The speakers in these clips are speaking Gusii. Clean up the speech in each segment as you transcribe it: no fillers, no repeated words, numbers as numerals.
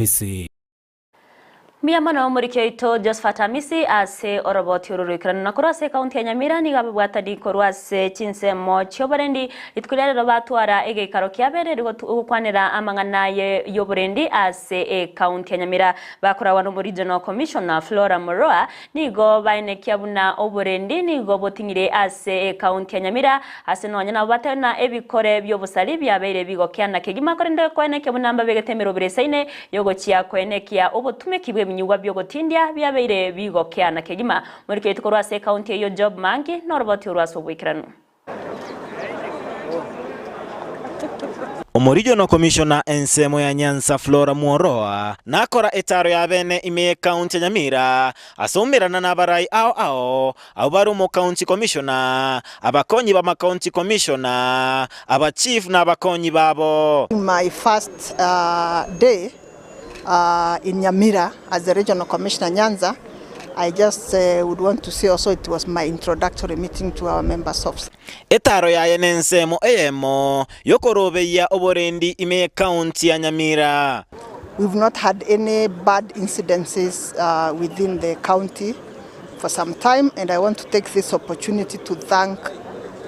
Hamisi. Mbuya mono omoriki oito Josephat Hamisi ase oroboti oro roikeranu. Na korwa ase ekaunti ya Nyamira nigo ababwatani korwa ase chinsemo chi'oborendi rituko ria rero batwara egeikaro kiabere gokwanera amang'ana y'oborendi ase ekaunti ya Nyamira. Bakoragwa n'omoregional commissioner Flora Muroa nigo baenekia buna oborendi nigo boting'ire ase ekaunti ya Nyamira ase nonya nabo batari ebikore bi'obosari biabeire bigokeana kegima korende koenekia buna mbabegete emerobere esaine yogochia koenekia obotumeki bw'ebinyugwa bi'ogotindia biabeire bigokeana kegima. Moriketi korwa ase ekaunti eyio Job Mangi noroboti orwo ase oboikeranu. Omoregional Commissioner ensemo ya Nyanza Flora Muoroa nakora etaro ya bene ime y'ecounty ya Nyamira ase oumerana nabarai ao ao abwo bare omocounty commissioner, abakonyi b'amacounty commissioner, abachief na abakonyi babo. My first day in Nyamira as the regional commissioner Nyanza, I just would want to say also it was my introductory meeting to our members of. Etaro yaye nensemo eyemo y'okorobeyia oborendi ime y'ecounty ya Nyamira. We've not had any bad incidences within the county for some time and I want to take this opportunity to thank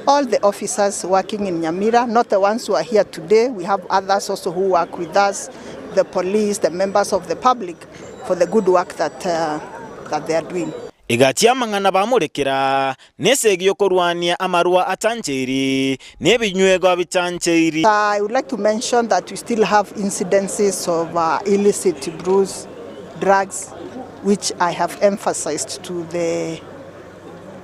all the officers working in Nyamira, not the ones who are here today. We have others also who work with us, the police, the members of the public, for the good work that, that they are doing. Egati y'amang'ana bamorekera nesegi y'okorwania amarwa atancheiri, na ebinywegwa bitancheiri. I would like to mention that we still have incidences of illicit brews, drugs, which I have emphasized to the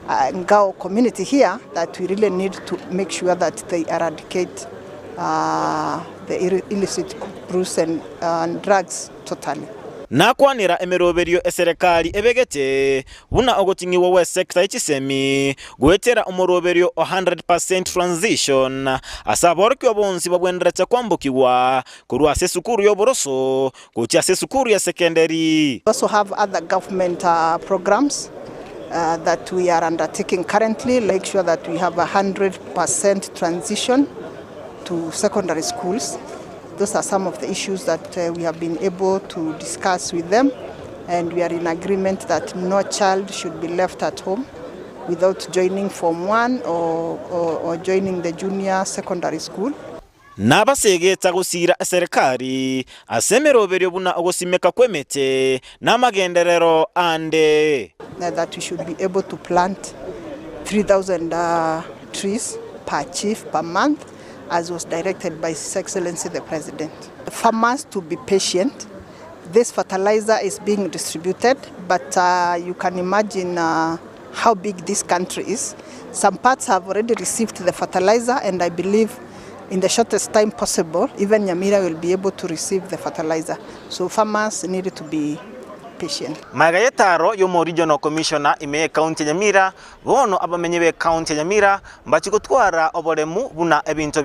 Ngao community here that we really need to make sure that they eradicate the illicit brews and drugs totally. Nakwanera emeroberio eserekari ebegete buna ogoting'igwa gw'esector ye chisemi goetera omoroberio o 100% transition ase aborokigwa bonsi babwenerete kwambokigwa korwa ase esukuru y'oboroso gochia ase esukuru ya secondary. We also have other government programs that we are undertaking currently, like sure that we have a 100% transition to secondary schools. Those are some of the issues that we have been able to discuss with them, and we are in agreement that no child should be left at home without joining Form 1 or joining the junior secondary school. Nabasegeta gosira eserikari ase emeroberio buna ogosimeka kw'emete n'amagenderero ande. That we should be able to plant 3,000 trees per chief per month, as was directed by His Excellency the President. Farmers to be patient. This fertilizer is being distributed, but you can imagine how big this country is. Some parts have already received the fertilizer, and I believe in the shortest time possible, even Nyamira will be able to receive the fertilizer. So farmers need to be patient. Maega y'etaro y'omoregional commissioner ime y'ecounty ya Nyamira bono abamenyi b'ecounty ya Nyamira mbachi gotwara oboremu buna ebinto.